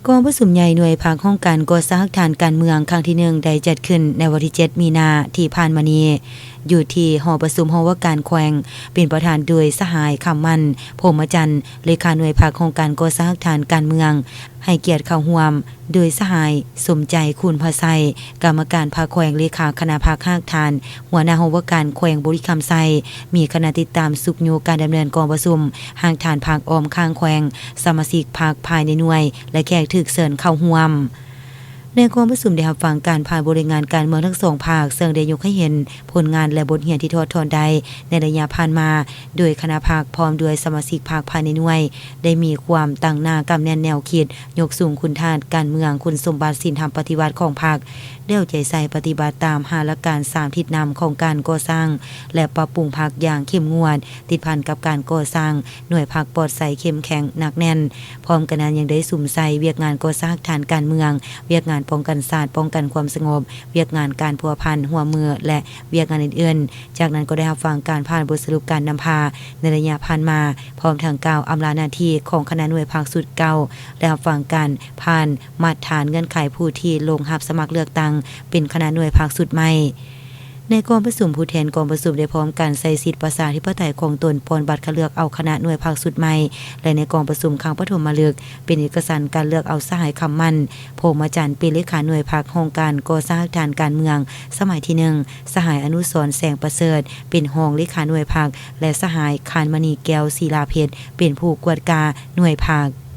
ກອງປະຊຸມໃຫຍ່ໜ່ວຍພັກຫ້ອງການກໍ່ສ້າງຮາກຖານການເມືອງຄັ້ງທີໜຶ່ງ ໄດ້ຈັດຂຶ້ນໃນວັນທີເຈັດ ມີນາທີ່ຜ່ານມານີ້ ຢູ່ທີ່ຫໍປະຊຸມຫໍວ່າການແຂວງ, ເປັນປະທານໂດຍສະຫາຍ ຄຳໝັ້ນ ພົມມະຈັນ ເລຂາໜ່ວຍພັກຫ້ອງການກໍ່ສ້າງຮາກຖານການເມືອງ, ໃຫ້ກຽດເຂົ້າຮ່ວມໂດຍສະຫາຍ ສົມໃຈ ຄູນພະໄຊ ກຳມະການພັກແຂວງ, ເລຂາຄະນະພັກຮາກຖານ, ຫົວໜ້າຫໍວ່າການແຂວງບໍລິຄຳໄຊ, ມີຄະນະຕິດຕາມຊຸກຍູ້ການດຳເນີນກອງປະຊຸມຮາກຖານພັກອ້ອມຂ້າງແຂວງ, ສະມາຊິກພັກພາຍໃນໜ່ວຍ ແລະ ແຂກຖືກເຊີນເຂົ້າຮ່ວມ. ໃນກອງປະຊຸມໄດ້ຮັບຟັງການຜ່ານບົດລາຍງານການເມືອງທັງສອງພາກ, ເຊິ່ງໄດ້ຍົກໃຫ້ເຫັນຜົນງານ ແລະ ບົດຮຽນທີ່ຖອດຖອນໄດ້ໃນໄລຍະຜ່ານມາ, ໂດຍຄະນະພັກພ້ອມດ້ວຍສະມາຊິກພັກພາຍໃນໜ່ວຍ ໄດ້ມີຄວາມຕັ້ງໜ້າກຳແໜ້ນແນວຄິດ, ຍົກສູງຄຸນທາດການເມືອງ, ຄຸນສົມບັດ, ສິນທຳປະຕິວັດຂອງພັກ, ແລ້ວໃຈໃສ່ປະຕິບັດຕາມຫ້າຫຼັກການສາມທິດນຳຂອງການກໍ່ສ້າງ ແລະ ປັບປຸງພັກຢ່າງເຂັ້ມງວດ, ຕິດພັນກັບການກໍ່ສ້າງໜ່ວຍພັກປອດໃສ, ເຂັ້ມແຂງ, ໜັກແໜ້ນ. ພ້ອມກັນນັ້ນຍັງໄດ້ສຸມໃສ່ວຽກງານກໍ່ສ້າງຮາກຖານການເມືອງ, ວຽກງານປ້ອງກັນຊາດ, ປ້ອງກັນຄວາມສະຫງົບ, ວຽກງານການພົວພັນຮ່ວມມື ແລະ ວຽກງານອື່ນໆ. ຈາກນັ້ນກໍໄດ້ຮັບຟັງການຜ່ານບົດສະຫຼຸບການນຳພາໃນໄລຍະຜ່ານມາ, ພ້ອມທັງກ່າວອຳລາໜ້າທີ່ຂອງຄະນະໜ່ວຍພັກຊຸດເກົ່າ ແລະ ຮັບຟັງການຜ່ານມາດຖານເງື່ອນໄຂຜູ້ທີ່ລົງຮັບສະໝັກເລືອກຕັ້ງເປັນຄະນະໜ່ວຍພັກຊຸດໃໝ່. ໃນກອງປະຊຸມ, ຜູ້ແທນກອງປະຊຸມໄດ້ພ້ອມກັນໃຊ້ສິດປະຊາທິປະໄຕຂອງຕົນປ່ອນບັດຄັດເລືອກເອົາຄະນະໜ່ວຍພັກຊຸດໃໝ່ ແລະ ໃນກອງປະຊຸມຄັ້ງປະຖົມມະລຶກ ເປັນເອກະສັນການເລືອກເອົາສະຫາຍ ຄຳໝັ້ນ ພົມມະຈັນ ເປັນເລຂາໜ່ວຍພັກຫ້ອງການກໍ່ສ້າງຮາກຖານການເມືອງສະໄໝທີໜຶ່ງ, ສະຫາຍ ອະນຸສອນ ແສງປະເສີດ ເປັນຮອງເລຂາໜ່ວຍພັກ ແລະ ສະຫາຍ ຄານມະນີ ແກ້ວສີລາເພັດ ເປັນຜູ້ກວດກາໜ່ວຍພັກ.